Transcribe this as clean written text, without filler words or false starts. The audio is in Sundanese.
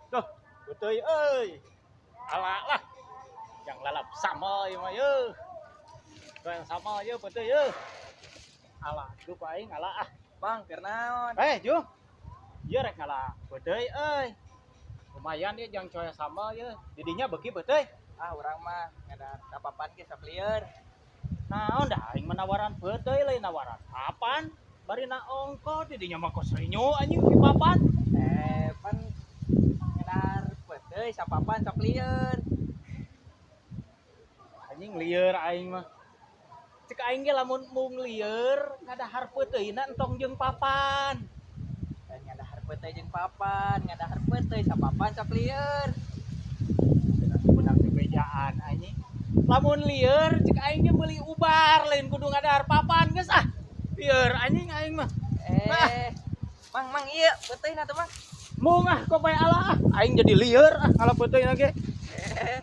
Tuh, betul euy. Ala lah. Yang lalap sama ieu mah yeuh. Yang sama yeuh betul yeuh. Ala, duh ku aing ala ah. Bang, keur naon? Eh, Ju. Ieu rek ngala peuteuy euy. Lumayan dia jang coya sambal ye. Didinya beuki peuteuy. Ah, urang mah ngadahar papan ge sok lieur. Naon dah aing menawaran peuteuy lain nawaran papan. Bari na ongko didinya mah kos rinyu anjing di papan. Eh, pan ngadahar peuteuy sapapan sok lieur. Anjing lieur aing mah. Cek aing ge lamun mung lieur ngadahar peuteuyna entong jeung papan. Dan ngadahar peuteuy jeung papan, ngadahar peuteuy sapapan sok lieur. Menang bejaan anjing. Lamun lieur cek aing ge meuli ubar lain kudu ngadahar papan geus ah. Lieur anjing aing mah. Eh, Mang, Mang, iya peuteuyna tuh, Mang. Mung ah kok bae ala ah. Aing jadi lieur ah ngala peuteuyna ge. Eh.